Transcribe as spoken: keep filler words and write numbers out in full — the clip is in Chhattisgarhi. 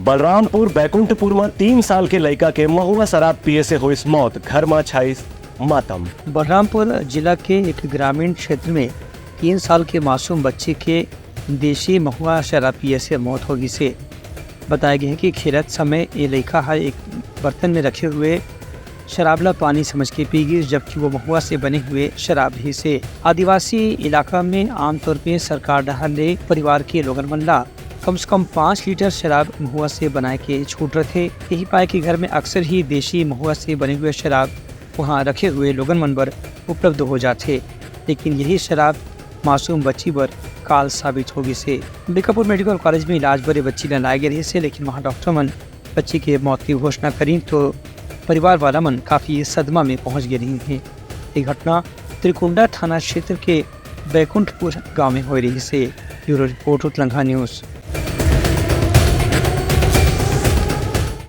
बलरामपुर बैकुंठपुर म तीन साल के लइका के महुआ शराब पिए से होइस मौत, घर म छाइस मातम। बलरामपुर जिला के एक ग्रामीण क्षेत्र में तीन साल के मासूम बच्चे के देसी महुआ शराब पिए से मौत हो गिस हे। बताया गया है कि खेलत समय ये लइका ह एक बर्तन में रखे हुए शराब ला पानी समझ के पी गिस, जबकि वो महुआ से बने हुए शराब रिहिस हे। आदिवासी इलाका में आमतौर पे सरकार डहार ले परिवार के लोगन मन ला कम से कम पाँच लीटर शराब महुआ से बनाए के छूट रथे। यही पाए कि घर में अक्सर ही देसी महुआ से बने हुए शराब वहाँ रखे हुए लोगन मन बर उपलब्ध हो जाथे, लेकिन यही शराब मासूम बच्ची बर काल साबित हो गिस हे। अंबिकापुर मेडिकल कॉलेज में इलाज बर ये बच्ची ला लाए गे रहिस हे, लेकिन वहाँ डॉक्टर मन बच्ची के मौत की घोषणा करिन तो परिवार वाला मन काफी सदमा में पहुंच गे रहिन हे। ये घटना त्रिकुंडा थाना क्षेत्र के बैकुंठपुर गांव में होए रहिस हे। Bureau report, Utlangha news.